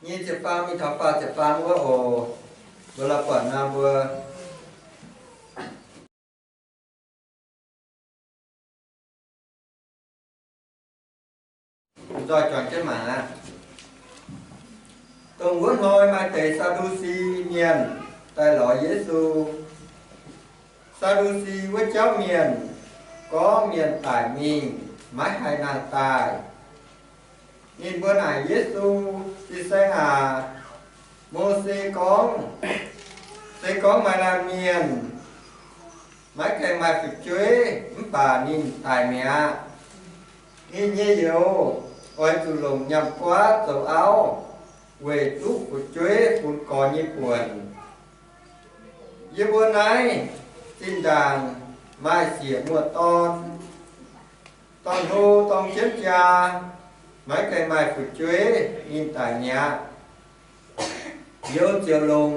Nyei ziepc faam mingh taux faah ziepc faam wuov oc. Mbuo la'buatc nor mbuo nzoih juangc jienv mangc aqv. Dongh wuov hnoi maaih deix Saa^ndu^si Mienh daaih lorz Yesu. Saa^ndu^si wuov jauv mienh gorngv mienh daic mingh maiv haih nangh daaih. Ninh mbuo naaic Yesu, Fin-saeng aac, Mose gorngv, se gorngv maaih laanh mienh maiv gaengh maaih fu'jueiv mv baac ninh daic mi'aqv, ninh nyei youz oix zuqc longc nyaanh guaav zoux auv weic duqv fu'jueiv funx gorx nyei buonc. Yie mbuo naaiv zinh ndaangc maaih siec muoz-dorn, dorn-hlo dorng jienv jaa, maiv gaengh maaih fu'jueiv ninh daic mi'aqv. Youz ziouc longc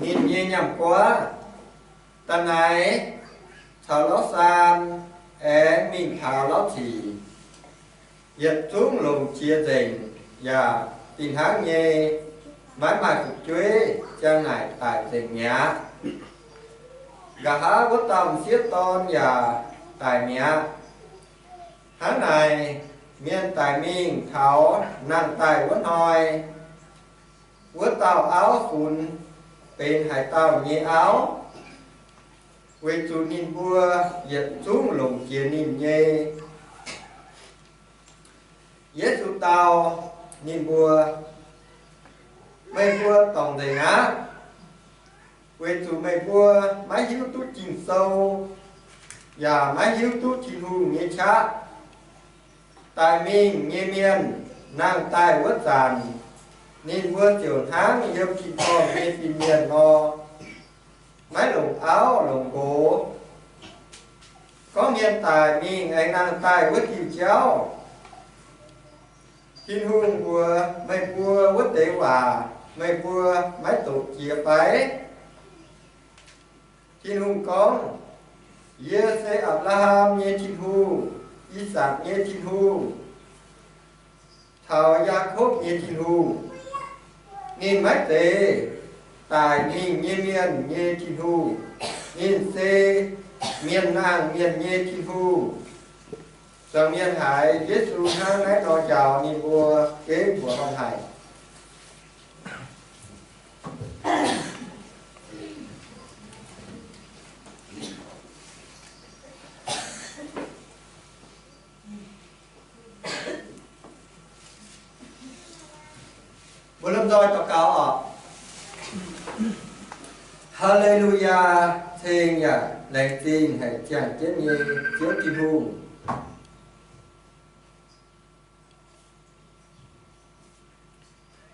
ninh nyei nyaanh guaav da'naix caux lauv saan aengx mingh taux lauv cic. Yietc zungv longc jiex nzengc yaac fih hnangv nyei, maiv maaih fu'jueiv ziang naaic daic nzengc mi'aqv. Nqa'haav wuov dauh m'sieqv dorn yaac daic mi'aqv. Hnangv naaic, mienh daic mingh taux nangh daaih wuov hnoi, wuov dauh auv funx benx haaix dauh nyei auv, weic zuqc ninh mbuo yietc zungv longc jiex ninh nyei. Yesu dau ninh mbuo, meih mbuo dorngc nzengc aqv, weic zuqc meih mbuo maiv hiuv duqv Ging-Sou, yaac maiv hiuv duqv Tin-Hungh nyei qaqv. Daic mingh nyei mienh nangh daaih wuov zanc, ninh mbuo ziouc hnangv yiem tin-dorngh nyei fin-mienh nor, maiv longc auv longc nqox. Gorngv mienh daic mingh aengx nangh daaih wuov diuh jauv, Tin-Hungh mbuox meih mbuo wuov deix waac meih mbuo maiv doqc jiex fai? Tin-Hungh gorngv, Yie se Apc^laa^ham nyei Tin-Hungh, I^sakc nyei Tin-Hungh, caux Yaakopv nyei Tin-Hungh. Ninh maiv zeiz daic mingh nyei mienh nyei Tin-Hungh. Ninh se mienh nangh mienh nyei Tin-Hungh. Zuangx mienh haiz Yesu hnangv naaiv nor njaaux ninh mbuo, gengh mbuoqc horngh haic. Mbuo lomh nzoih daux gaux oc. Haa^le^lu^yaa, ceng yaac laengz zingh haic ziangh jienv nyei Ziouv Tin-Hungh.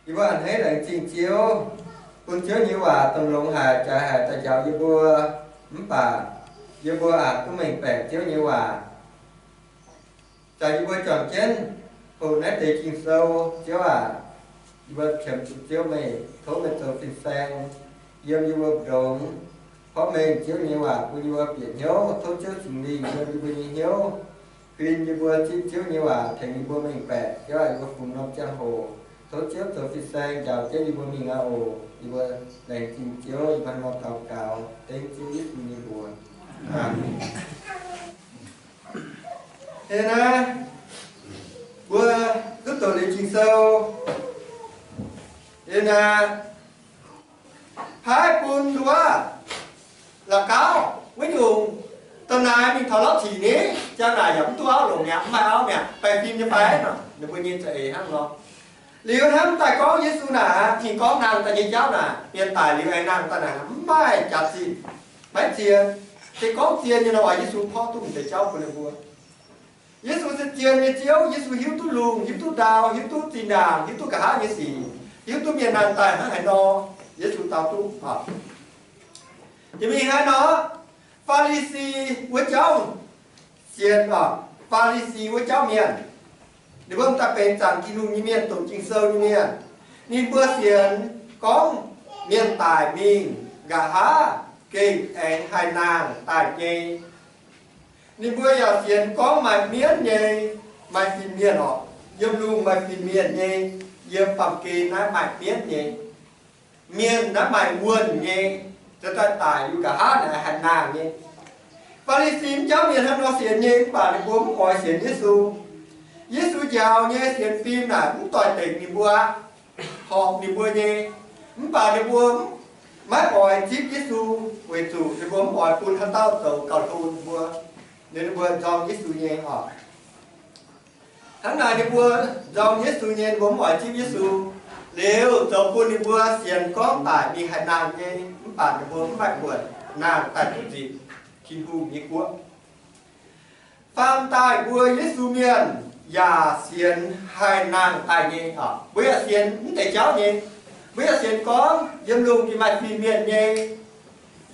Yie mbuo a'hneiv laengz zingh Ziouv, bun Ziouv nyei waac dongh longx haic, jaaix haic, daaih njaaux yie mbuo. Mv baac yie mbuo aqc duqv mengh baeqc Ziouv nyei waac. Zaqc yie mbuo juangc jienv hoqc naaiv deix Ging-Sou. Ziouv aac, yie mbuo qiemx zuqc Ziouv meih, tov meih zoux fin-saeng yiem yie mbuo mbu'ndongx, porv mengh Ziouv nyei waac bun yie mbuo bieqc hnyouv. Tov Ziouv Singx Lingh yiem yie mbuo nyei hnyouv, huin yie mbuo zipv Ziouv nyei waac, tengx yie mbuo mengh baeqc. Ziouv aac, yie mbuo fungx norm ziangh hoc, tov Ziouv zoux fin-saeng njaaux jienv yie mbuo mingh aqv oc. Yie mbuo laengz zingh Ziouv, yie mbuo hnangv nor daux gaux dengv Ziouv Yesu nyei mbuox. Aamen. Hnangv naaiv, mbuo duqv doqc liuz Ging-Sou, liuz naaic, paaiv bun nduov la'gauv wuov nyungc, da'naaiv mingh taux lauv cic ni, ziang naaic yaac mv duqv auv longc mi'aqv, mv maaih auv mi'aqv, baengh fim nyei fai nor, ninh mbuo nyei za'eix hnangv nor. Liuz hnamv daaih gorngv Yesu naaic, ninh gorngv nangh daaih nyei jauv naaic, mienh daic liuz aengx nangh daaih naaic, mv maaih jaax zinh, maiv zien. Se gorngv zien nyei nor, Yesu porv duqv deix jauv bun ninh mbuo. Yesu se zien nyei Ziouv. Yesu hiuv duqv lungh, hiuv duqv ndau, hiuv duqv zinh ndaangc, hiuv duqv nqa'haav nyei sic, hiuv duqv mienh nangh daaih hnangv haaix nor, Yesu dau duqv oc. Jiex mingh haaix nor, Faa^li^si wuov jauv sienx oc. Faa^li^si wuov jauv mienh, ninh mbuo daaih benx zanc Tin-Hungh nyei mienh, doqc Ging-Sou nyei mienh. Ninh mbuo sienx gorngv mienh daic mingh nqa'haav gengh aengx haih nangh daaih nyei. Ninh mbuo yaac sienx gorngv maaih mienv nyei, maaih fin-mienh oc, yiem lungh maaih fin-mienh nyei. yiem baamh gen naaiv maaih mienv nyei, mienh naaiv maaih wuonh nyei, zoux daaih daic liuz nqa'haav naaic haih nangh nyei. Faa^li^si mv jauv mienh hnangv nor sienx nyei, mv baac ninh mbuo mv oix sienx Yesu. Yesu njaaux nyei sienx fim naaic mv doix-dekc ninh mbuo, horpc ninh mbuo nyei. Mv baac ninh mbuo maiv oix zipv Yesu, weic zuqc ninh mbuo mv oix bun haaix dauh zoux gauh hlo ninh mbuo, ninh mbuo nzorng Yesu nyei oc. Hnangv naaic ninh mbuo nzorng Yesu nyei, ninh mbuo mv oix zipv Yesu. Liuz zoux bun ninh mbuo sienx gorngv daic mingh haih nangh nyei, mv baac ninh mbuo mv maaih buonc nangh daaih duqv nzipc Tin-Hungh nyei guoqv. Faam daaih mbuo Yesu mienh yaac sienx haih nangh daaih nyei oc. Mbuo yaac sienx mv deix jauv nyei. Mbuo yaac sienx gorngv yiem lungh gengh maaih fin-mienh nyei,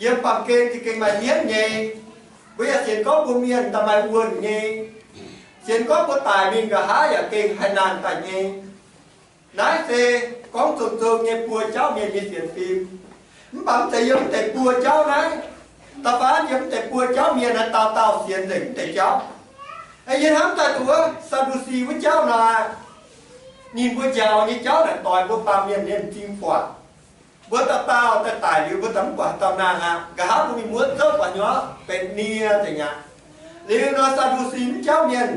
yiem baamh gen gengh maaih mienv nyei. Mbuo yaac sienx gorngv mbuo mienh daaih maaih wuonh nyei. Sienx gorngv mbuo daic mingh nqa'haav yaac gengh haih nangh daaih nyei. Naaiv se gorngv zoux nzung nyei buo jauv mienh nyei sienx fim. Mv baac mv zeiz yiem mv deix buo jauv naaiv. Da'faanh yiem mv deix buo jauv mienh naaiv dauh dauh sienx nzengc mv deix jauv. Yie hnamv daaih duqv wuov Saa^ndu^si wuov jauv nor, ninh mbuo njaaux nyei jauv naaic doix mbuo baamh mienh nyei m'zing buatc. Mbuo dauh dauh daaih daic liuz mbuo daaih mv buatc haaix dauh nangh aqv. Nqa'haav mbuo mingh muonv zouv buatc nyei orqc, benx nie nzengc aqv. Liuz nor Saa^ndu^si mv jauv mienh,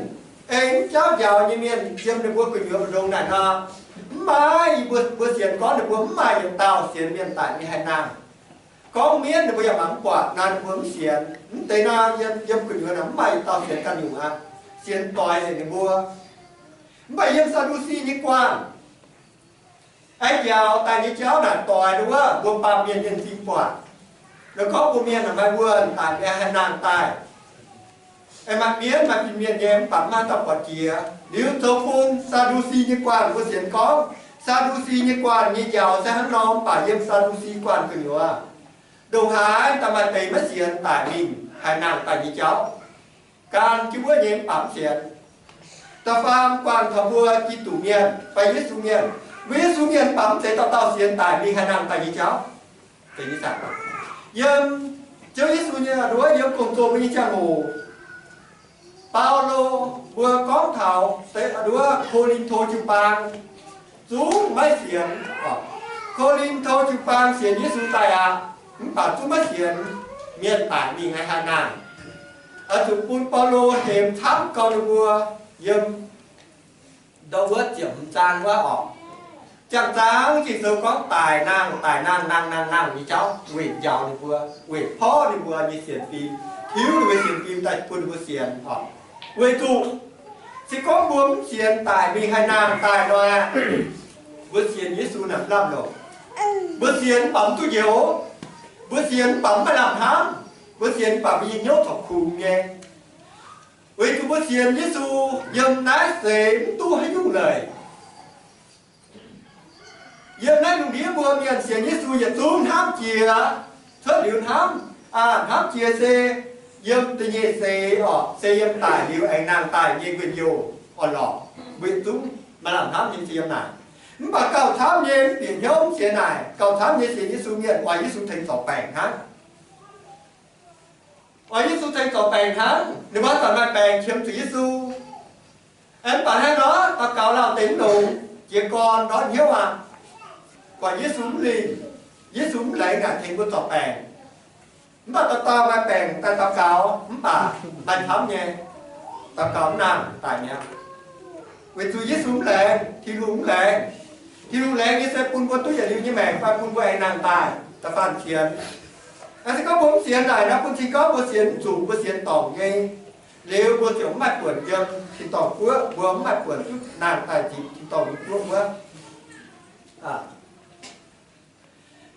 ei mv jauv njaaux nyei mienh yiem ninh mbuo gu'nyuoz mbu'ndongx naaic nor, mv maaih, mbuo, mbuo sienx gorngv ninh mbuo mv maaih yietc dauh sienx mienh daic mingh haih nangh. Gorngv mienv ninh mbuo yaac mangc mv buatc nor ninh mbuo mv sienx. Mv deix nor yiem, yiem gu'nyuoz naaic mv maaih yietc dauh sienx ganh nyungc aqv. Sienx doix nzengc ninh mbuo. Mv baac yiem Saa^ndu^si nyei guanh, aengx njaaux daaih nyei jauv naaic doix wuov mbuo baamh mienh nyei m'zing buatc. Nor gorngv mbuo mienh maaih wuonh daic mingh haih nangh daaih, aengx maaih mienv maaih fin-mienh nyei mv baac mv maaih dauh buatc jiex. Liuz zoux bun Saa^ndu^si nyei guanh mbuo sienx gorngv, Saa^ndu^si nyei guanh nyei njaaux se hnangv nor, mv baac yiem Saa^ndu^si guanh gu'nyuoz ndongc haaix daaih maaih deix maiv sienx daic mingh haih nangh daaih nyei jauv. Gan jienv wuov nyei mv baac mv sienx. Da'faam guanh taux mbuo Giduc mienh fai Yesu mienh. Mbuo Yesu mienh mv baac mv zeiz dauh dauh sienx daic mingh haih nangh daaih nyei jauv. Yiem Ziouv Yesu nyei a'nduov yiem gong-zoh mbuo nyei ziangh hoc, Baulo mbuo gorngv taux se a'nduov Ko^lin^to jiu-baang zungv maiv sienx. Ko^lin^to jiu-baang sienx Yesu daaih aqv, mv baac zungv maiv sienx mienh daic mingh haih nangh. Oix zuqc bun Baulo hemx camv gau ninh mbuo yiem ndau wuov ziepc hmz zaang wuov orqc. Ziangh zaang Ging-Sou gorngv daic nangh, daic nangh, nangh, nangh, nangh nyei jauv weic njaaux ninh mbuo, weic porv ninh mbuo nyei sienx fim, tiuv ninh mbuo sienx fim daaih bun ninh mbuo sienx orqc. Weic zuqc se gorngv mbuo mv sienx daic mingh haih nangh daaih nor, mbuo sienx Yesu naaic mv lamh longc. Mbuo sienx mv baac mv duqv njoux. Mbuo sienx mv baac mv maaih lamh hnamv. Mbuo sienx mv baac mbuo nyei hnyouv corc kungx nyei. Weic zuqc mbuo sienx Yesu yiem naaiv seix mv duqv haaix nyungc leiz. Yiem naaiv lungh ndiev mbuo mienh sienx Yesu yietc zungv hnamv jiex, cuotv liuz hnamv, aa, hnamv jiex se yiem da'nyeic seix orqc, se yiem daic liuz aengx nangh daaih nyei wuonh youh orn-lorqc, mbuo yietc zungv maaih lamh hnamv nyei se yiem naaic. Mv baac gauh camv nyei mv bieqc hnyouv mv sienx naaic, gauh camv nyei sienx Yesu mienh oix Yesu tengx zorc baengc hnangv. Oix Yesu tengx zorc baengc hnangv. Ninh mbuo zanc maaih baengc qiemx zuqc Yesu. Aengx mv baac hnangv nor, daux gaux lauh deix mv longx, jiez gorn ndortv hnyouv aqv. Buatc Yesu mv lingh, Yesu mv laengz naaic tengx mbuo zorc baengc. Mv baac dauh dauh maaih baengc daaih daux gaux, mv baac maaih camv nyei, daux gaux mv nangh daic mi'aqv. Weic zuqc Yesu mv laengz, Tin-Hungh mv laengz. Tin-Hungh laengz nyei se bun mbuo duqv yietc liuz nyei maengc fai bun mbuo aengx nangh daaih da'faanh sienx. Naaiv se gorngv mbuo mv sienx naaic nor, bun cing gorngv mbuo sienx mv zuqc, mbuo sienx dorngc nyei, liuz mbuo ziouc mv maaih buonc yiem tin-dorngh guoqv, mbuo mv maaih buonc duqv nangh daaih nzipc tin-dorngh nyei guoqv wuov.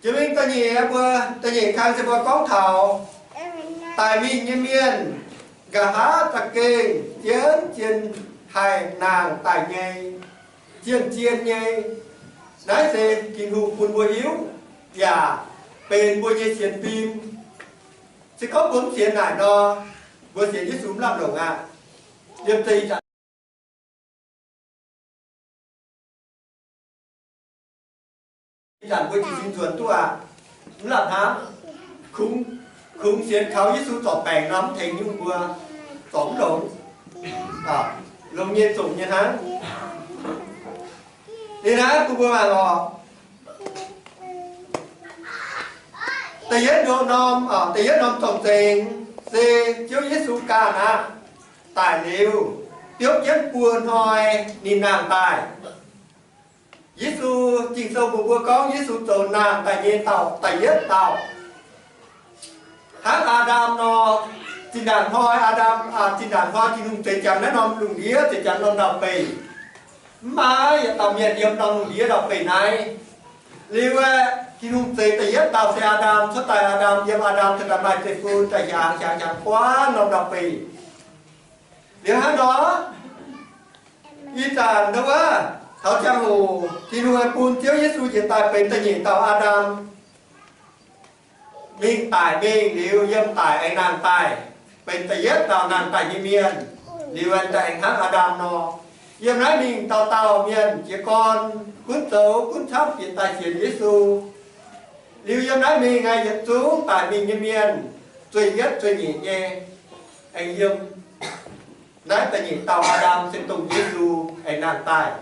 Jiex mingh da'nyeic, mbuo da'nyeic kang se mbuo gorngv taux daic mingh nyei mienh nqa'haav za'gengh zien zien haih nangh daaih nyei, zien zien nyei. Naaiv se Tin-Hungh bun mbuo hiuv, yaac benx mbuo nyei sienx fim. Se gorngv mbuo mv sienx naaic nor, mbuo sienx Yesu mv lamh longc aqv. Liemh zeih ih zanc mbuo jiez sin nzuonx duqv aqv. Mv lamh hnamv, kungx, kungx sienx kaux Yesu zorc baengc nor mv tengx nyungc mbuo, zorc mv longx. Longx nyei zomc nyei hnangv. Liuz naaiv bun mbuo mangc oc. Da'yietv norm, da'yietv norm zorng-zengx se Ziouv Yesu ganh aqv daic liuz, biopv jienv buo hnoi ninh nangh daaih. Yesu, Ging-Sou mbuox mbuo gorngv Yesu zoux nangh daaih nyei dauh da'yietv dauh. Hnangv Aa^ndam nor, zinh ndaangc hnoi Aa^ndam, zinh ndaangc hnoi Tin-Hungh zeix jangx naaiv norm lungh ndiev, zeix jangx norm ndau-beih. Mv maaih yietc dauh mienh yiem norm lungh ndiev ndau-beih naaiv. Liuz aeqv, Tin-Hungh zeix da'yietv dauh se Aa^ndam. Cuotv daaih Aa^ndam, yiem Aa^ndam cuotv daaih maaih zeiv-fun daaih hiaangx hiaangx hiaangx buangv norm ndau-beih. Liuz hnangv nor, ih zanc ndau wuov taux ziangh hoc Tin-Hungh bun Ziouv Yesu njiec daaih benx da'nyeic dauh Aa^ndam mingh daic mingh liuz, yiem daic aengx nangh daaih, benx da'yietv dauh nangh daaih nyei mienh. Liuz aengx daaih aengx hnangv Aa^ndam nor, yiem naaiv mingh dauh dauh mienh jiez gorn gunv zoux gunv camv bieqc daaih sienx Yesu. Liuz yiem naaiv mingh aeqv, yietc zungv daic mingh nyei mienh, zueih yietv zueih nyeic nyei, aengx yiem naaiv da'nyeic dauh Aa^ndam se dongh Yesu aengx nangh daaih.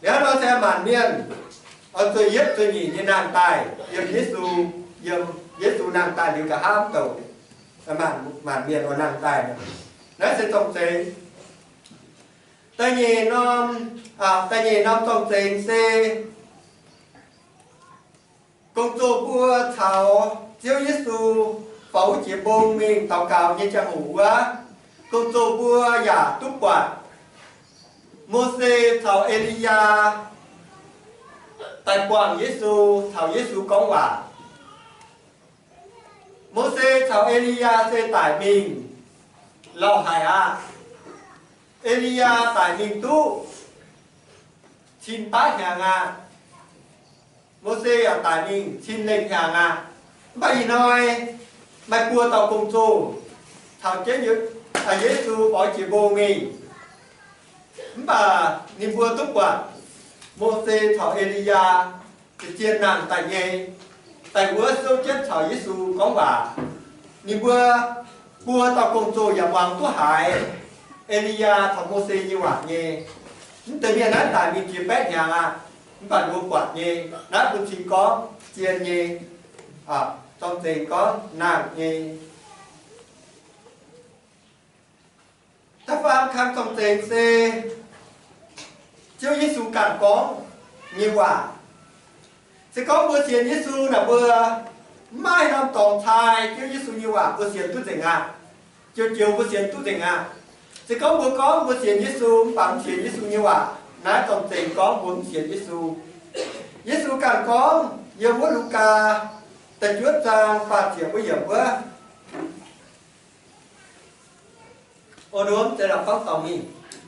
Liuz nor se maanc mienh oix zueih yietv zueih nyeic nyei nangh daaih, yiem Yesu, yiem Yesu nangh daaih liuz nqa'haav douc maanc mienh oix nangh daaih. Naaiv se zorng-zengx. Da'nyeic norm, da'nyeic norm zorng-zengx se gong-zoh mbuo caux Ziouv Yesu faaux wuov jiex mbong mingh daux gaux nyei ziangh hoc wuov, gong-zoh mbuo yaac duqv buatc Mose caux E^li^yaa daaih buangh Yesu, caux Yesu gorngv waac. Mose caux E^li^yaa se daic mingh lauh haic aqv. E^li^yaa daic mingh duqv cin baav hnyangx aqv. Mose yaac daic mingh cin lengh hnyangx aqv. Mv baac ih hnoi maaih buo dauh gong-zoh caux jienv Yesu faaux jiex mbong mingh. Mv baac ninh mbuo duqv buatc Mose caux E^li^yaa zien-zien nangh daaih nyei, daaih wuov souv jienv caux Yesu gorngv waac. Ninh mbuo buo dauh gong-zoh yaac muangx duqv haiz E^li^yaa caux Mose nyei waac nyei. Mv deix mienh naaiv daic mingh jiex baeqv hnyangx aqv, mv baac mbuo buatc nyei. Naaiv bun cing gorngv zien nyei, zorng-zengx gorngv nangh nyei. Da'faam kang zorng-zengx se Ziouv Yesu ganh gorngv nyei waac. Se gorngv mbuo sienx Yesu naaic, mbuo mv maaih norm dorngx cai Ziouv Yesu nyei waac mbuo sienx duqv nzengc aqv. Joux-joux mbuo sienx duqv nzengc aqv. Se gorngv mbuo gorngv mbuo sienx Yesu mv baac mv sienx Yesu nyei waac, naaiv zorng-zengx gorngv mbuo mv sienx Yesu. Yesu ganh gorngv yiem wuov Lugaa da'juov zaang faah ziepc wuov yiemc wuov,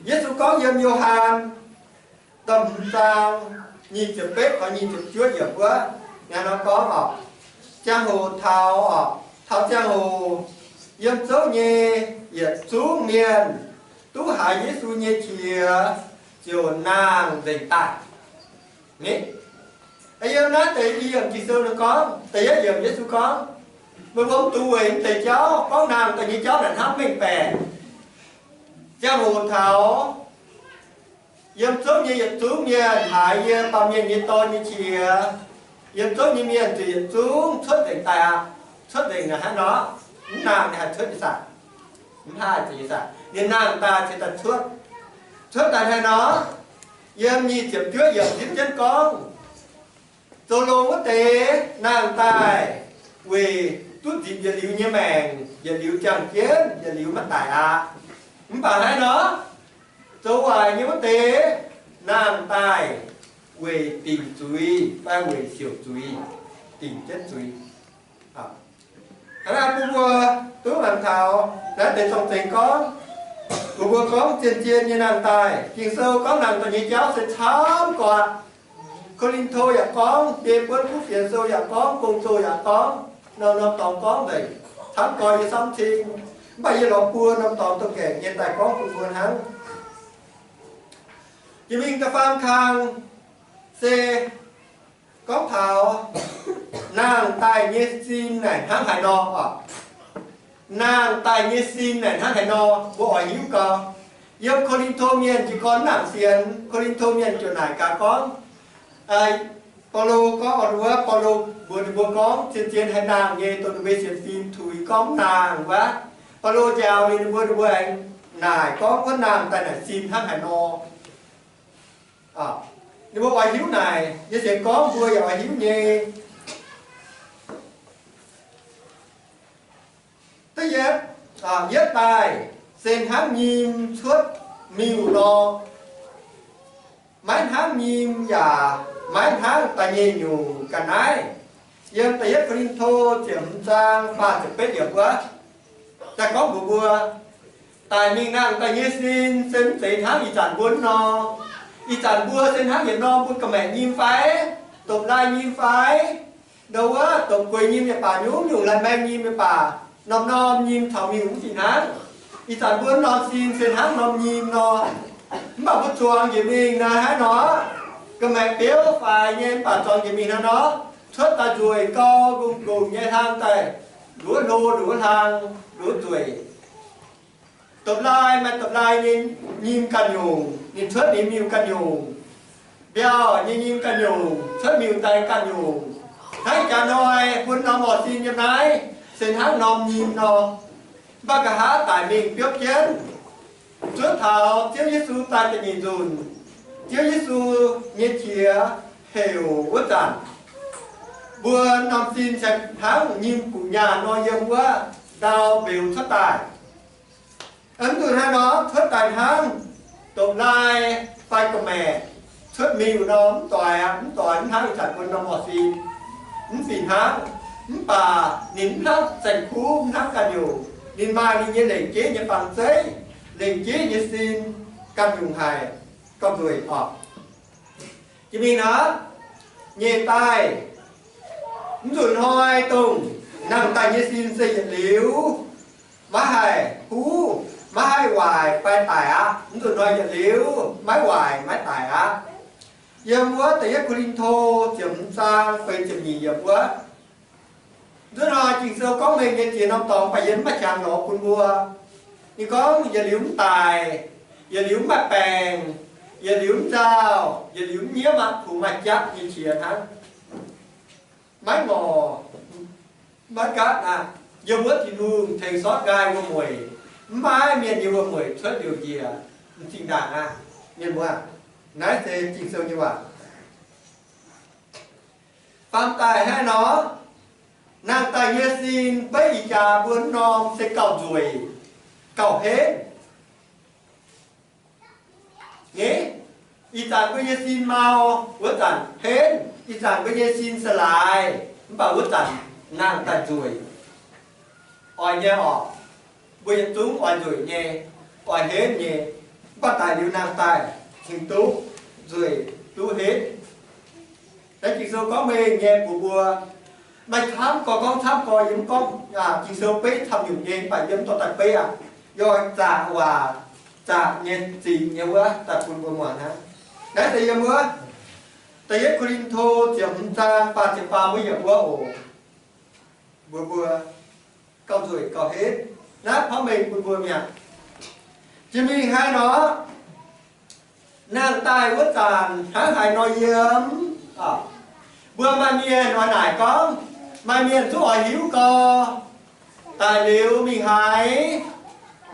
Yesu gorngv yiem Yo^han da'hmz zaang nyic ziepc betv taux nyic ziepc juov yiemc wuov, naaiv nor gorngv oc, ziangh hoc taux, taux ziangh hoc yiem zouv nyei yietc zungv mienh duqv haiz Yesu nyei qiex ziouc nangh nzengc daaih. Yiem naaiv deix i yiemc Ging-Sou ninh gorngv, da'yietv yiemc Yesu gorngv, meih mbuo mv dungx weic mv deix jauv gorngv nangh daaih nyei jauv naaic hnamv mengh baeqc. Ziangh hoc taux yiem zouv nyei yietc zungv mienh haiz yie, Baamh Mienh nyei Dorn, nyei qiex, yiem zouv nyei mienh ziouc yietc zungv cuotv nzengc daaih aqv. Cuotv nzengc naaic hnangv nor, mv nangh ninh haih cuotv nyei saah? Mv haih cuotv nyei saah? Ninh nangh daaih cingx daaih cuotv. Cuotv daaih hnangv nor, yiem nyic ziepc juov yiemc zipv jienv gorngv, zoux longx wuov deix nangh daaih weic duqv nzipc yietc liuz nyei maengc, yietc liuz jangx jienv, yietc liuz maiv daic aqv. Mv baac hnangv nor, zoux waaic nyei wuov deix nangh daaih weic dingc zuiz fai weic siouc zuiz, dingc jienv zuiz. Hnangv naaiv bun mbuo duqv mangc taux naaiv deix zorng-zengx gorngv, mbuox mbuo gorngv zien-zien nyei nangh daaih. Ging-Sou gorngv nangh daaih nyei jauv se camv gorqv. Ko^lin^to yaac gorngv, biei buonv kuv fienx sou yaac gorngv, gong-zoh yaac gorngv, norm-norm dorngx gorngv nzengc, camv gorqv yie samv cing. Mv baac yie lorz buo norm dorngx dongh gaengh nyei daaih gorngv bun mbuo hnangv. Jiex mingh da'faam kang se gorngv taux nangh daaih nyei sin naaic hnangv haaix nor oc. Nangh daaih nyei sin naaic hnangv haaix nor mbuo oix hiuv gau. Yiem Ko^lin^to Mienh jiez gorn nangc sienx, Ko^lin^to Mienh ziouc naaic gaax gorngv, Baulo gorngv, wuov Baulo mbuox ninh mbuo gorngv, zien-zien haaix nangc nyei dongh ninh mbuo sienx fim tuix gorngv mv nangc wuov, Baulo njaaux ninh mbuo, ninh mbuo aengx naaic gorngv wuov nangc daaih naaic sin hnangv haaix nor. Ninh mbuo oix hiuv naaic, yie sienx gorngv mbuo yaac oix hiuv nyei. Da'yietv, yietv daaih se hnangv nyim cuotv miuc nor, maiv hnangv nyim yaac maiv hnangv da'nyeic nyungc ga'naaiv. Yiem da'yietv Ko^lin^to ziepc hmz zaang faah ziepc betv yiemc wuov, daaih gorngv mbuox mbuo, daic mingh nangh daaih nyei sin se mv zeiz hnangv ih zanc mbuo nor. Ih zanc mbuo se hnangv yietc norm mbuo ga'maeqc nyim fai, dopc-lai nyim fai, ndau wuov dopc-gueix nyim yaac baac, nyungc-nyungc lai-maeng nyim yaac baac, norm-norm nyim caux miuc mv fih hnangv. Ih zanc mbuo norm sin se hnangv norm nyim nor. Mv baac mbuo zuangx njiec mingh naaiv hnangv nor, ga'maeqc biouv faix nyei mv baac zuangx njiec mingh hnangv nor, cuotv daaih nzueic gau, ngongh-ngongh nyei hlang daaih, nduov hlo nduov hlang, nduov nzueic. Dopc-lai maaih dopc-lai nyei nyim ganh nyungc, ninh cuotv ninh miuc ganh nyungc. Mbiauh nyei nyim ganh nyungc, cuotv miuc daaih ganh nyungc. Hnangv jaax hnoi bun norm orqc sin yiem naaiv se hnangv norm nyim nor. Mv baac nqa'haav daic mingh biopv jienv, zuov taux Ziouv Yesu daaih da'nyeic nzunc, Ziouv Yesu nyei qiex heuc wuov zanc, mbuo norm sin se hnangv nyim guqc nyaanh nor yiem wuov ndau mbeux cuotv daaih. Mv nzunc hnangv nor cuotv daaih hnangv dopc-lai fai ga'maeqc cuotv miuc nor, mv doix aqv, mv doix, mv hnangv ih zanc mbuo norm orqc sin, mv fih hnangv. Mv baac ninh mv hnangv saeng-kuv, mv hnangv ganh nyungc. Ninh maaih ninh nyei lengc jeiv nyei fangx zeiv, lengc jeiv nyei sin ganh nyungc haic, gauh nzueic orqc. Jiex mingh nor, nyeic daaih, mv nzunc hnoi dongh nangh daaih nyei sin se yietc liuz maiv haih huv, maiv haih waaic fai daic aqv. Mv nzunc hnoi yietc liuz maiv waaic maiv daic aqv. Yiem wuov da'yietv Ko^lin^to ziepc hmz zaang feix ziepc nyeic yiemc wuov, nzunc hnoi Ging-Sou gorngv mengh nyei ziex norm dorngx, mv baac yie mv maaih qangx lorz bun mbuo. Ninh gorngv yietc liuz mv daic, yietc liuz mv maaih baengc, yietc liuz mv nzauh, yietc liuz mv nyiemv aqv, kungx maaih jatv nyei qiex hnangv. Maiv ngorc, maiv gaatv aqv. Yiem wuov Tin-Hungh tengx sortv nqaai wuom-mueic, mv maaih mienh nyei wuom-mueic cuotv liouc njiec m'zing ndaangc aqv. Mienh muoz, naaiv se Ging-Sou nyei waac. Faam daaih hnangv nor, nangh daaih nyei sin beiv ih jaax mbuo norm se gauh nzueic, gauh henv. Nyei, ih zanc mbuo nyei sin mau, wuov zanc henv. Ih zanc mbuo nyei sin se laaix, mv baac wuov zanc nangh daaih nzueic. Oix nyei orqc? Mbuo yietc zungv oix nzueic nyei, oix henv nyei. Mv baac daic liuz nangh daaih cingx duqv nzueic duqv henv. Naaiv Ging-Sou gorngv mengh nyei bun mbuo. Maaih camv gorx gorngv camv gorx, yie mv gorngv, Ging-Sou beiv camv nyungc nyei, mv baac yie mv dorh daaih beiv aqv. Yie oix zaqc waac, zaqc nyei zingx nyei wuov daaih bun mbuo muangx hnangv. Naaiv se yiem wuov da'yietv Ko^lin^to ziepc hmz zaang faah ziepc faam wuov yiemc wuov oc. Mbuox mbuo, gauh nzueic gauh henv. Naaiv pauv mengh bun mbuo mi'aqv. Jiex mingh haaix nor, nangh daaih wuov zanc hnangv haaix nor yiem? Mbuo maaih mienh oix naaic gorngv, maaih mienh zungv oix hiuv gau, daic liuz mingh haaix?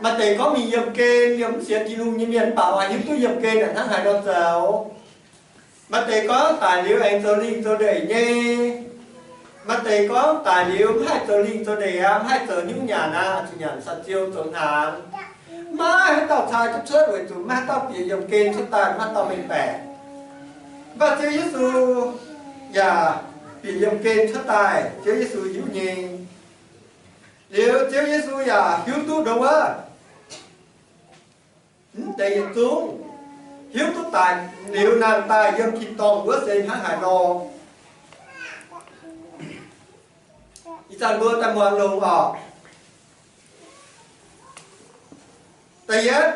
Maaih deix gorngv mingh yiemh gen, yiem mv sienx Tin-Hungh nyei mienh mv baac oix hiuv duqv yiemh gen hnangv haaix nor zoux. Maaih deix gorngv daic liuz aengx zoux lingh zoux ndeic nyei. Maaih deix gorngv daic liuz mv haih zoux lingh zoux ndeic aqv, mv haih zoux hnyouv nyanc aqv, zuqc nyanc saa-ziou zoux hnaangx. Maiv haaix dauh caa jienv cuotv weic zuqc maiv haaix dauh bieqc yiemh gen cuotv daaih, maiv haaix dauh mengh baeqc. Mv baac Ziouv Yesu yaac bieqc yiemh gen cuotv daaih, Ziouv Yesu hiuv nyei. Liuz Ziouv Yesu yaac hiuv duqv ndongc wuov, mv deix yietc zungv hiuv duqv daic liuz nangh daaih yiem tin-dorngh wuov se hnangv haaix nor. Ih zanc mbuo daaih muangx longx orqc. Da'yietv,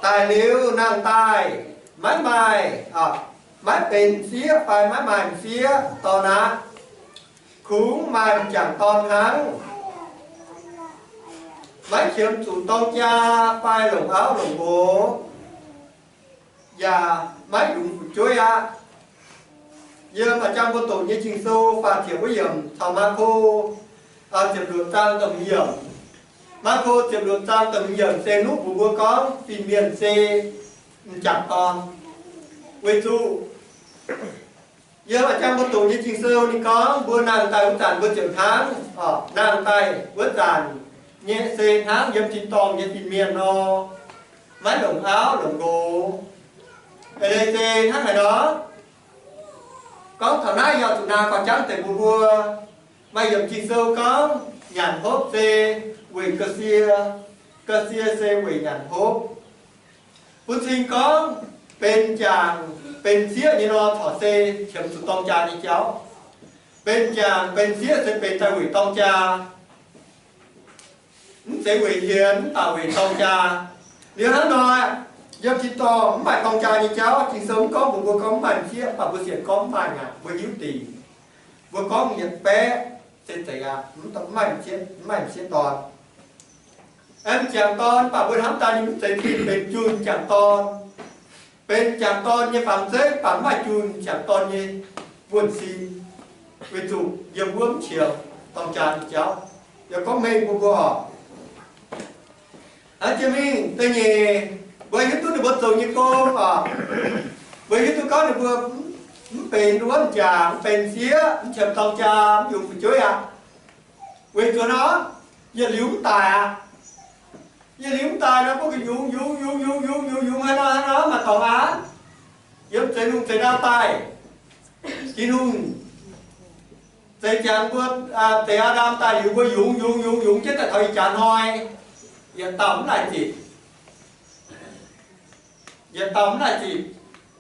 daic liuz nangh daaih maiv maaih, maiv benx m'sieqv fai maiv maaih m'sieqv dorn aqv. Kungx maaih m'jangc dorn hnangv. maiv qiemx zuqc dorng jaa fai longc auv longc nqox, yaac maiv yungz fu'jueiv aqv. Yiem a'jang mbuo doqc nyei Ging-Sou faah ziepc wuov yiemc caux Maako ziepc luoqc zaang da'hmz yiemc. Maako ziepc luoqc zaang da'hmz yiemc se nuqv mbuox mbuo gorngv fin-mienh se m'jangc dorn. Weic zuqc yiem a'jang mbuo doqc nyei Ging-Sou ninh gorngv mbuo nangh daaih wuov zanc mbuo ziouc hnangv, nangh daaih wuov zanc nyei se hnangv yiem tin-dorngh nyei fin-mienh nor, maiv longc auv longc nqox. Eix leiz se hnangv haaix nor? Gorngv taux naaiv yaac zuqc naaic gauh jangv deix mbuox mbuo. Maaih yiemc Ging-Sou gorngv nyanc hopv se weic ga'sie, ga'sie se weic nyanc hopv. Bun cing gorngv benx m'jangc benx m'sieqv nyei nor corc se qiemx zuqc dorng jaa nyei jauv. Benx m'jangc benx m'sieqv se benx daaih weic dorng jaa, mv zeiz weic hienx, mv baac weic dorng jaa. Liuz hnangv nor, yiem tin-dorngh mv maaih dorng jaa nyei jauv. Ging-Sou mv gorngv mbuox mbuo gorngv mv maaih m'sieqv, mv baac mbuo sienx gorngv mv maaih aqv. Mbuo hiuv dingc, mbuo gorngv yietc baeqv se zeiz aqv, mv maaih m'sieqv, mv maaih m'sieqv dorn. M'jangc dorn, mv baac mbuo hnamv daaih ninh mv zeiz fih benx junh m'jangc dorn. Benx m'jangc dorn nyei fangx zeiv, mv baac mv maaih junh m'jangc dorn nyei buonv-sin, weic zuqc yiem wuov mv qiemx dorng jaa nyei jauv. Yaac gorngv mengh mbuox mbuo oc. Aa, jiex mingh da'nyeic, mbuo hiuv duqv ninh mbuo zoux nyei gong oc. Mbuo hiuv duqv gorngv ninh mbuo mv benx wuov m'jangc, mv benx m'sieqv, mv qiemx dorng jaa, mv yungz fu'jueiv aqv. Weic zuqc nor, yietc liuz mv daic aqv. Yietc liuz mv daic nor, mbuo yungz, yungz, yungz, yungz, yungz, yungz, yungz haaix nor, haaix nor maaih dorngx aqv. Yiem zeix lungh zeix ndau daaih, Tin-Hungh zeix jangx mbuo, zeix Aa^ndam daaih liuz, mbuo yungz, yungz, yungz, yungz jienv daaih taux ih jaax hnoi, yietc dauh mv laaic ziqc. Yietc dauh mv laaic ziqc,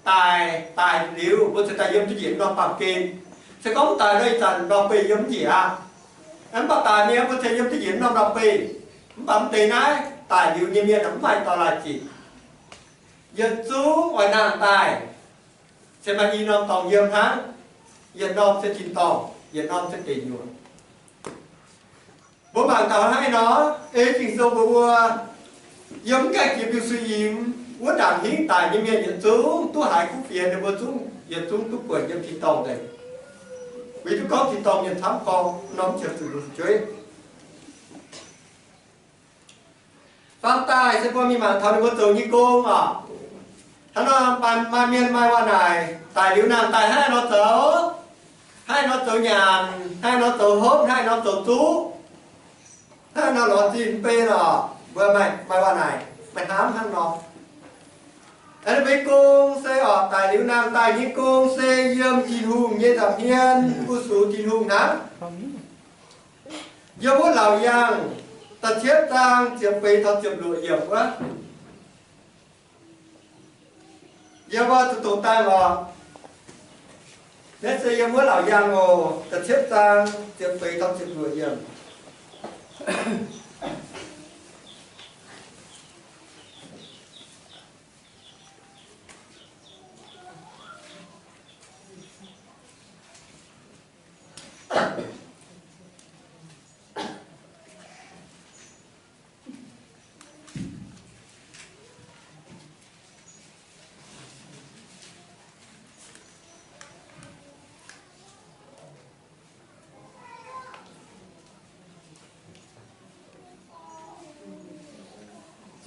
daic, daic liuz, mbuo cingx daaih yiem duqv njiec norm baamh gen. Se gorngv mv daic nor, ih zanc norm beih yiem mv njiec aqv. Mv baac daic mingh, mbuo cingx yiem duqv njiec norm norm beih. Mv baac mv deix naaiv daic liuz nyei mienh mv maaih dauh laaic ziqc. Yietc zungv oix nangh daaih, se maaih i norm dorngx yiem hnangv. Yietc norm se tin-dorngh, yietc norm se deic nyuoqc. Mbuo mangc taux hnangv nor, ei Ging-Sou mbuox mbuo, yiem mv gaengh jiex Liuh Sui Imx wuov ndaangc hingv daic nyei mienh yietc zungv duqv haiz kuv fienx, ninh mbuo zungv yietc zungv duqv buatc yiem tin-dorngh deix. Weic zuqc gorngv tin-dorngh mienh camv gorngv norm ziepc zuqc lungh fu'jueiv. Faam daaih se mbuo mingh mangc taux ninh mbuo zoux nyei gong oc. Hnangv nor maaih mienh maaih waac naaic, daic liuz nangh daaih hnangv nor zoux, hnangv nor zoux nyanc, hnangv nor zoux hopv, hnangv nor zoux zuqv, hnangv nor lorz zinh mbei oc. Mbuo maaih waac naaic, maaih hnamv hnangv nor. Aa, ninh mbuo gong se oc, daic liuz nangh daaih nyei gong se yiem Tin-Hungh nyei nza'hmien fu-sux Tin-Hungh hnangv. Yiem wuov Laauc Yaangh da'cietv zaang ziepc feix taux ziepc luoqc yiemc wuov. Yie mbuo zuqc doqc daaih lorqc. Naaiv se yiem wuov Laauc Yaangh oc, da'cietv zaang ziepc feix taux ziepc luoqc yiemc.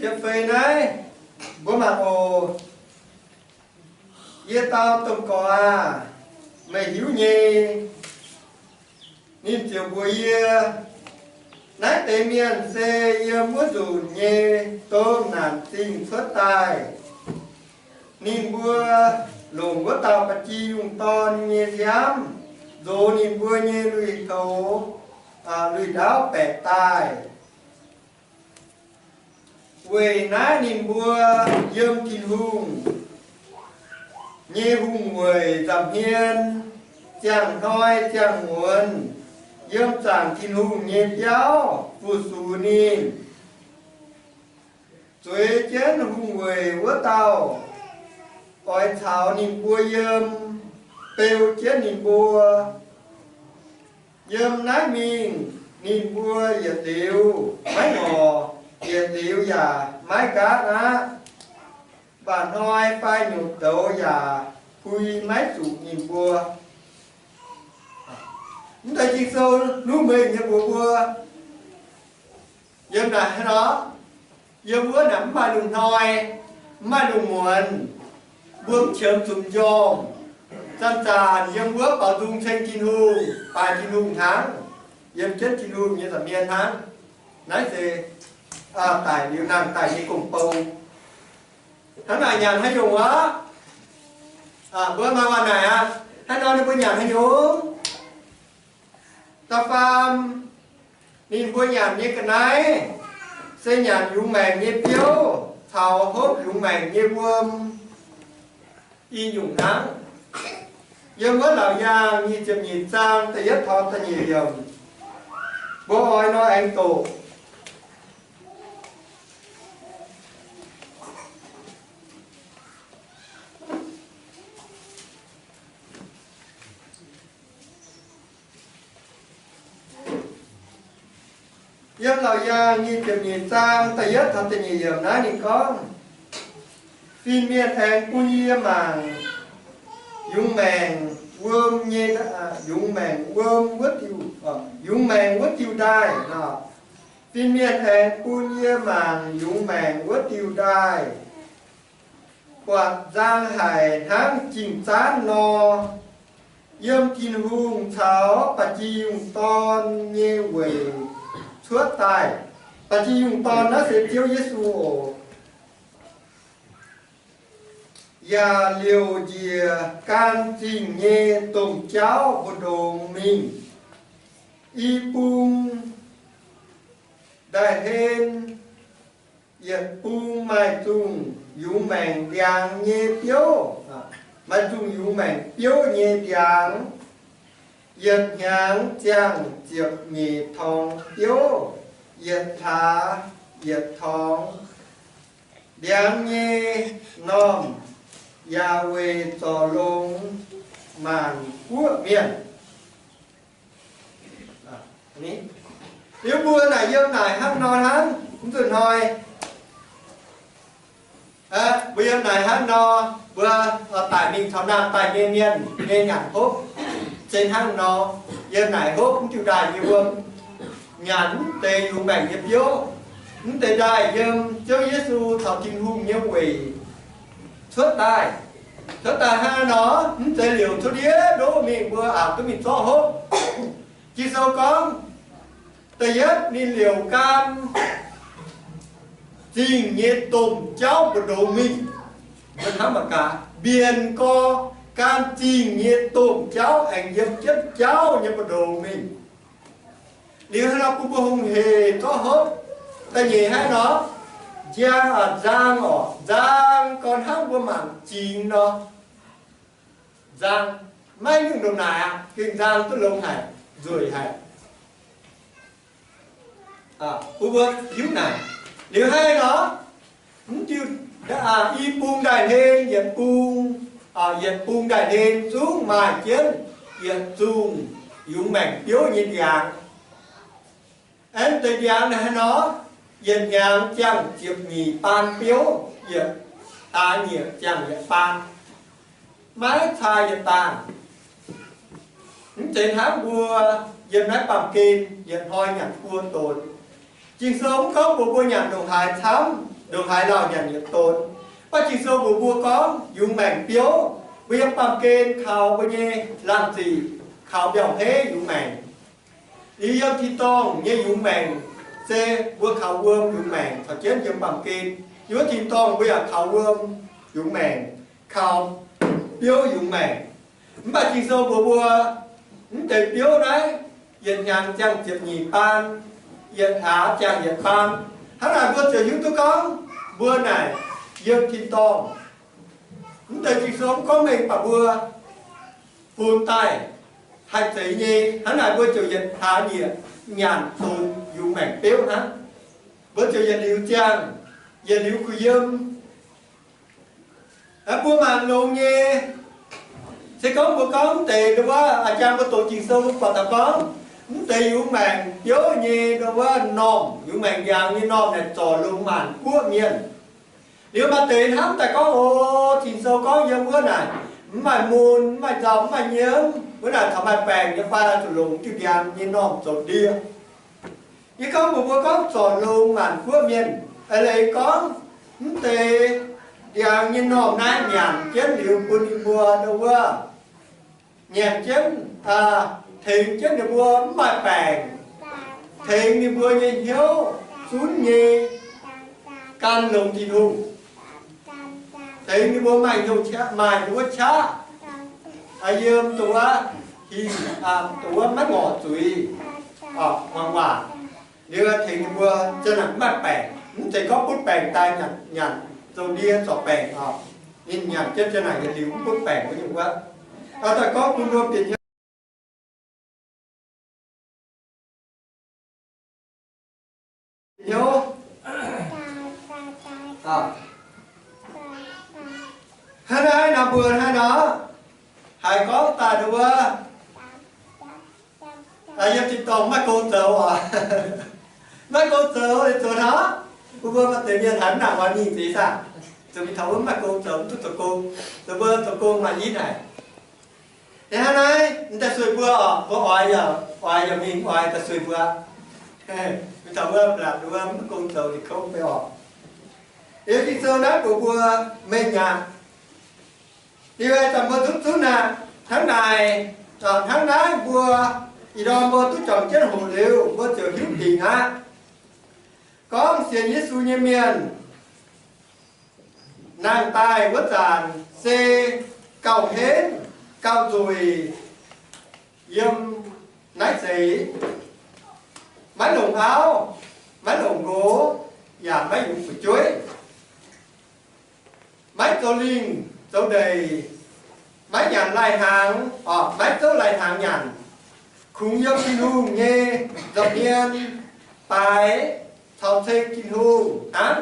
Ziepc feix naaiv, mbuo mangc oc. Yie dau domh gorx aah! Meih hiuv nyei. Ninh ziouc mbuox yie, naaiv deix mienh se yiem wuov nzunc nyei domh naanc zingh cuotv daaih. Ninh mbuo longc wuov dauh ba'gi yungh dorn nyei nziaamv nzox ninh mbuo nyei lui-houx, lui-ndaauv baeqc daaih. Weic naaiv ninh mbuo yiem Tin-Hungh nyei hungh weic nza'hmien ziangh hnoi ziangh muonz yiem zaangc Tin-Hungh nyei biauv fu-sux ninh. Zueiz jienv hungh weic wuov dauh oix caux ninh mbuo yiem, beu jienv ninh mbuo. Yiem naaiv mingh ninh mbuo yietc liuz maiv ngorc. yietc liuz yaac maiv nqaatv aqv. Mba'hnoi fai nyungc douz yaac pui maiv zuqc ninh mbuo. Mv deix Ging-Sou nuqv mengh nyei mbuox mbuo, yiem naaic haaix nor, yiem wuov naaic mv maaih lungh hnoi, mv maaih lungh muonz, mbuo mv qiemx zuqc m'njormh. Zanc-zanc yiem wuov baaux nzung ceng Tin-Hungh, baaix Tin-Hungh hnangv, yiem jienv Tin-Hungh nyei nza'hmien hnangv. Naaiv se daic liuz nangh daaih nyei gong-bou. Hnangv naaic nyanc haaix nyungc aqv? Mbuo maaih waac naaic aqv. Hnangv nor ninh mbuo nyanc haaix nyungc? Da'faam, ninh mbuo nyanc nyei ga'naaiv se nyanc yungz maengc nyei biouv caux hopv yungz maengc nyei wuom i nyungc hnangv. Yiem wuov Laauc Yaangh nyic ziepc nyeic zaang da'yietv taux da'nyeic yiemc, mbuo oix nor aengx doqc. Yiem Laauc Yaangh nyic ziepc nyeic zaang da'yietv taux da'nyeic yiemc naaiv ninh gorngv, fin-mienh aengx bun yie mangc yungz maengc wuom nyei, yungz maengc wuom wuov diuh, yungz maengc wuov diuh ndaaih. Fin-mienh aengx bun yie mangc yungz maengc wuov diuh ndaaih, buatc nzang haic hnangv ging-zaanv nor, yiem Tin-Hungh caux ba'gi yungh dorn nyei weic cuotv daaih. Ba'gi yungh dorn naaiv se Ziouv Yesu oc. Yaac liouc njiec gan zingh nyei domh jauv mbu'ndongx mingh. I bung ndaaih hlen yietc bung maaih zungh yungz maengc ndiangx nyei biouv, maaih zungh yungz maengc biouv nyei ndiangx. Yietc hnyangx ziangh ziepc nyeic torngx biouv, yietc hlaax yietc torngx. Ndiangx nyei normh yaac weic zorc longx maanc guoqv mienh. Liuz mbuo naaic yiem naaic hnangv nor hnangv, mv nzunc hnoi mbuo yiem naaic hnangv nor, mbuo daic mingh taux naamh daaih nyei mienh nyei nyanc hopv se hnangv nor. Yiem naaic hopv mv diuh ndaaih nyei wuom, nyanc mv deix yungz maengc nyei biouv. Mv deix ndaaih yiem Ziouv Yesu caux Tin-Hungh nyei weic cuotv daaih. Cuotv daaih hnangv nor, mv zeiz liouc cuotv ndiev ndoqv mingh mbuo aqc duqv mingh zorqv hopv. Ging-Sou gorngv, da'yietv ninh liouc gan zingh nyei domh jauv mbu'ndongx mingh. Mbuo hnamv mangc gaax, mbienc gorx gan zingh nyei domh jauv aengx yiem jienv jauv nyei mbu'ndongx mingh. Liuz hnangv nor bun mbuo hungh hec zorqv hopv. Da'nyeic hnangv nor, njang, nzang oc, nzang gorx hnangv mbuo mangc zingx nor. Nzang, maiv nyungc ndongc naaic aqv, gengh nzang duqv longx haic, nzueic haic. Bun mbuo hiuv naaic. Liuz hnangv nor, mv diuh, i bung ndaaih hlen yietc bung, yietc bung ndaaih hlen zungv maaih jienv yietc zungh yungz maengc biouv nyei ndiangx. Aengx deix ndiangx naaiv haaix nor, yietc hnyangx ziangh ziepc nyeic baan biouv, yietc hlaax nyieqc ziangh yietc baan, maiv caa yietc dangh. Mv zeiz hnangv mbuo yiem naaiv baamh gen yietc hnoi nyanc buo donx. Ging-Sou mv gorngv mbuox mbuo nyanc ndongc haaix camv, ndongc haaix lauh nyanc yietc donx. Mv baac Ging-Sou mbuox mbuo gorngv yungz maengc biouv, mbuo yiem baamh gen kaux mbuo nyei laangh ziqc, kaux mbiauh hmeiv yungz maengc. Liuz yiem tin-dorngh nyei yungz maengc se mbuo kaux wuom yungz maengc caux jienv yiem baamh gen. Yiem wuov tin-dorngh mbuo yaac kaux wuom yungz maengc, kaux biouv yungz maengc. Mv baac Ging-Sou mbuox mbuo, mv deix biouv naaiv yietc hnyangx ziangh ziepc nyeic baan, yietc hlaax ziangh yietc baan. Hnangv naaic mbuo ziouc hiuv duqv gorngv mbuo naaic yiem tin-dorngh. Mv deix Ging-Sou mv gorngv mengh baac mbuo bun daaih haih zeiz nyei. Hnangv naaic mbuo ziouc yietc hlaax nyieqc nyanc donx yungz maengc biouv hnangv. Mbuo ziouc yietc liuz ziangh, yietc liuz kuh yiem. Mbuo mangc longx nyei. Se gorngv mbuo gorngv deix wuov, a'jang mbuo doqc Ging-Sou mbuo buatc daaih gorngv, Mv deix yungz maengc biouv nyei ndau wuov normh, yungz maengc ndiangx nyei normh naaic zorc longx maanc guoqv mienh. Liuz maaih deix hnamv daaih gorngv, O, Ging-Sou gorngv yiem wuov naaic mv maaih mun, mv maaih nzauh, mv maaih nyiemv, wuov naaic caux maaih baengc nyei fai zuqc longc diuh ndiangx nyei normh zoux ndie. Yie gorngv mbuox mbuo gorngv zorc longx maanc guoqv mienh, eix leiz gorngv mv deix ndiangx nyei normh naaiv nyanc jienv liuz bun ninh mbuo ndau wuov nyanc jienv, tengx jienv ninh mbuo mv maaih baengc, tengx ninh mbuo nyei hnyouv zunv nyei gan longx Tin-Hungh, tengx ninh mbuo maaih hnyouv qaqv, maaih ninh mbuo qaqv, yiem dongh wuov hingh, dongh wuov maiv ngorc zuiz, muangx waac. Liuz tengx ninh mbuo ziang naaic mv maaih baengc, mv zeiz gorngv butv baengc daaih nyanc, nyanc zoux ndie zorc baengc oc. Ninh nyanc jienv ziang naaic yietc liuz mv butv baengc wuov nyungc wuov. Daaih gorngv bun mbuo bieqc hnyouv. Hnyouv. Hnangv naaiv nor mbuo hnangv nor haiz gorngv daaih wuov, yiem tin-dorngh maiv go zoux oc. Maiv go zoux, zoux hnangv. Mbuo mbuo maaih deix mienh haiz mv nangc oix mingh zeix saah? Zoux mingh taux wuov maiv go zoux, mv duqv zoux gong. Zoux mbuo zoux gong maaih i naaic. Hnangv naaiv, m'daaih sueih mbuo oc, mbuo oix yaac, oix yaac mingh, oix daaih sueih mbuo. Mingh taux wuov blatc wuov maiv gong zoux ninh kouv fai oc. Liuz Ging-Sou naaiv mbuox mbuo mengh aqv. Liuz aengx daaih mbuo zunv zunv aqv. Hnangv naaic, hnangv naaiv mbuo ih ndorm mbuo duqv juangc jienv hoqc liuz, mbuo ziouc hiuv dingc aqv. Gorngv sienx Yesu nyei mienh nangh daaih wuov zanc se gauh henv, gauh nzueic yiem naaiv seix, maiv longc auv, maiv longc nqox, yaac maiv yungz fu'jueiv, maiv zoux lingh zoux ndeic, maiv nyanc lai-hnaangx, maiv zouv lai-hnaangx nyanc, kungx yiem Tin-Hungh nyei nza'hmien baaix caux ceng Tin-Hungh hnangv.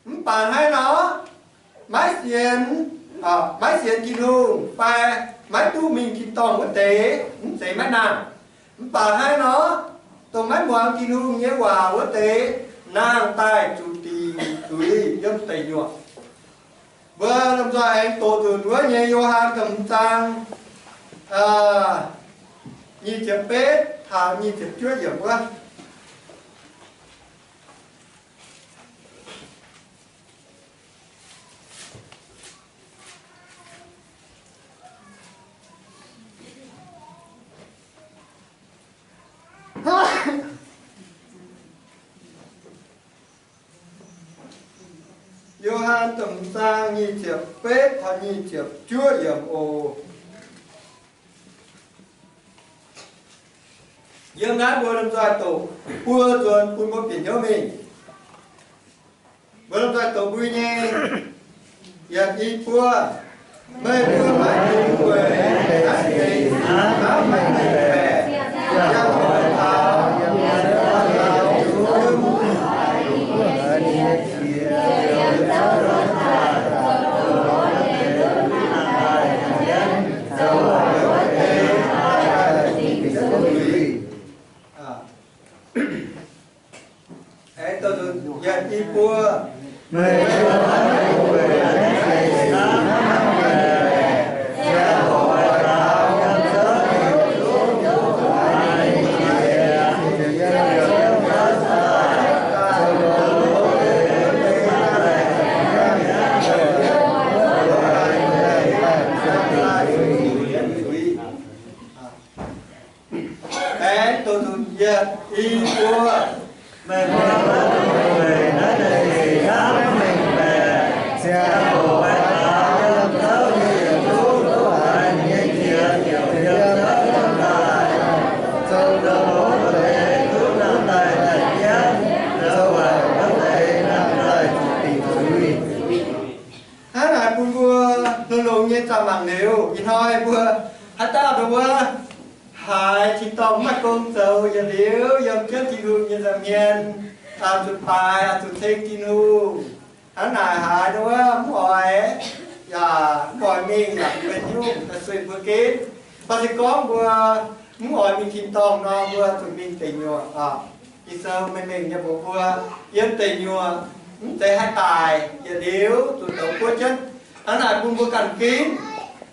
Mv baac hnangv nor, maiv sienx, maiv sienx Tin-Hungh fai maiv duqv mingh tin-dorngh wuov deix, mv zeiz maiv nangh. Mv baac hnangv nor, dongh maiv muangx Tin-Hungh nyei waac wuov deix, nangh daaih zuqc dingc zuiz yiem deic nyuoqc. Mbuo lomh nzoih aengx doqc nzunc wuov nyei Yo^han da'hmz zaang nyic ziepc betv taux nyic ziepc juov yiemc wuov. Yo^han da'hmz zaang nyic ziepc betv taux nyic ziepc juov yiemc oc. Yiem naaiv mbuo lomh nzoih doqc buo nzuonx bun mbuo bieqc hnyouv mingh. Mbuo lomh nzoih doqc mbui nyei yietc i buo. Meih mbuo maiv dungx weic naaiv deix hnamv maiv mengh baeqc, yaac oix taux yietc i buo. Aengx doqc nzunc yietc i buo. Meih mbuo maiv dungx weic naaiv deix hnamv mengh baeqc, ziangh hoc oix taux yiem zouv nyei yietc zungv duqv haiz nyei qiex ziouc yiem zouv hnamv daaih, zoux longx wuov deix duqv nangh daaih daaih jienv, zoux waaic wuov deix nangh daaih zuqc dingc zuiz. Hnangv naaic bun mbuo longx-longx nyei zaah mangc liuz, ih hnoi mbuo haaix dauh ndongc wuov haiz tin-dorngh maiv gong zoux yietc liuz, yiem jienv Tin-Hungh nyei nza'hmien, zuqc baaix, zuqc ceng Tin-Hungh. Hnangv naaic haiz ndongc wuov mv oix, yaac mv oix mingh, yaac benx nyungc daaih sueih mbuo ginv. Baac se gorngv mbuo mv oix mingh tin-dorngh nor, mbuo zuqc mingh deic nyuoqc. Ging-Sou mengh mengh nyei mbuox mbuo, yiem deic nyuoqc mv zeiz haih daic, yietc liuz zuqc douz buov jienv. Hnangv naaic bun mbuo ganh ginv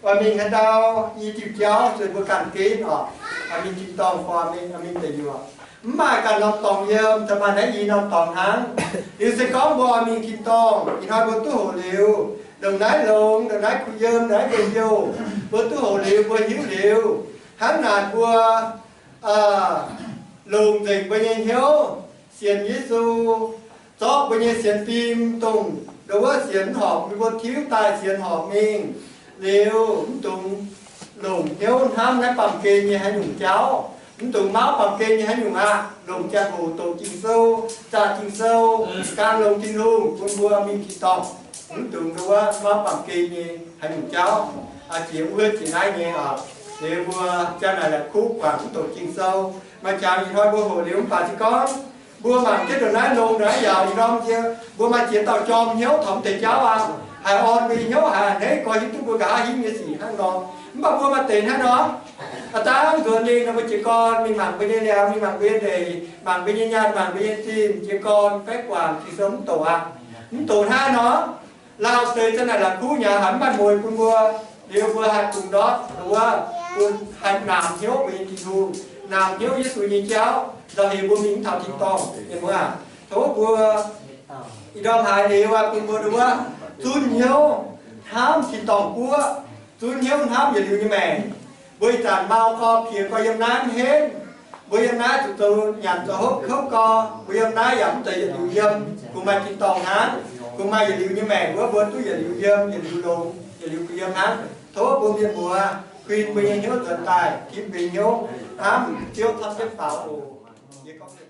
oix mingh haaix ndau, i diuh jauv zuqc mbuo ganh ginv oc, oix mingh tin-dorngh fai mingh, oix mingh deic nyuoqc. Mv maaih ganh norm dorngx yiem, se maaih naaiv i norm dorngx hnangv. Liuz se gorngv mbuo oix mingh tin-dorngh, ih hnoi mbuo duqv hoqc liuz, ndongc naaiv longx, ndongc naaiv kuh yiem, ndongc naaiv njien-youh, mbuo duqv hoqc liuz, mbuo hiuv liuz, hnangv naaic mbuo longc nzengc mbuo nyei hnyouv sienx Yesu, zorqv mbuo nyei sienx fim, dongh ndau wuov sienx mv horpc, mbuo tiuv daaih sienx horpc mingh liuz, mv dungx longc hnyouv hnamv naaiv baamh gen nyei haaix nyungc jauv, mv dungx mauv baamh gen nyei haaix nyungc aqv. Longc ziangh hoc doqc Ging-Sou, zaah Ging-Sou, gan longx Tin-Hungh bun mbuo mingh tin-dorngh. Mv dungx ndau wuov mauv baamh gen nyei haaix nyungc jauv, jiex wuov jiex naaiv nyei oc. Liuz mbuo jaa naaic la'kuqv guangc mv doqc Ging-Sou. Maaih jangx ih hnoi mbuo hoqc liuz mv baac se gorngv mbuo mangc jienv ndongc naaiv longx ndongc naaiv yaauc, ih norm nziex mbuo maaih ziex dauh jorm hnyouv taux mv deix jauv aqv. Haiz orn mbuo nyei hnyouv, haiz a'hneiv gorx hiuv duqv mbuo nqa'haav hingv nyei sic hnangv nor. Mv baac mbuo maaih deix hnangv nor, aa, dangv nzuonx mingh nor mbuo jiez gorn mingh mangc mbuo nyei liaamc, mingh mangc mbuo nyei ndeic, mangc mbuo nyei nyaanh, mangc mbuo nyei zinh, jiez gorn baeqv guangc Ging-Sou mv doqc aqv. Mv doqc hnangv nor, lauh deix za'naaic la'kuqv nyei, haiz mv maaih mueiz bun mbuo. Liuz mbuo haih dungx ndortv wuov, bun haih naamx hnyouv mbuo nyei Tin-Hungh, naamx hnyouv Yesu nyei jauv, nzauh heix mbuo mingh mv taux tin-dorngh. Mienh muoz, tov mbuo ih ndorm haaix liuz bun mbuo nduov zunv hnyouv hnamv tin-dorngh guoqv, zunv hnyouv hnamv yietc liuz nyei maengc. Mbuo ih zanc mau gorx piex gorx yiem naaiv mv henv, mbuo yiem naaiv zuqc zoux nyanc zoux hopv kouv gorx, mbuo yiem naaiv yaac mv zeiz yietc liuz yiem, kungx maaih tin-dorngh hnangv, kungx maaih yietc liuz nyei maengc wuov, mbuo duqv yietc liuz yiem, yietc liuz longx, yietc liuz kuh yiem hnangv. Tov mbuo mienh muoz huin mbuo nyei hnyouv nzuonx daaih, ginv mbuo nyei hnyouv hnamv Ziouv camv jienv faaux oc.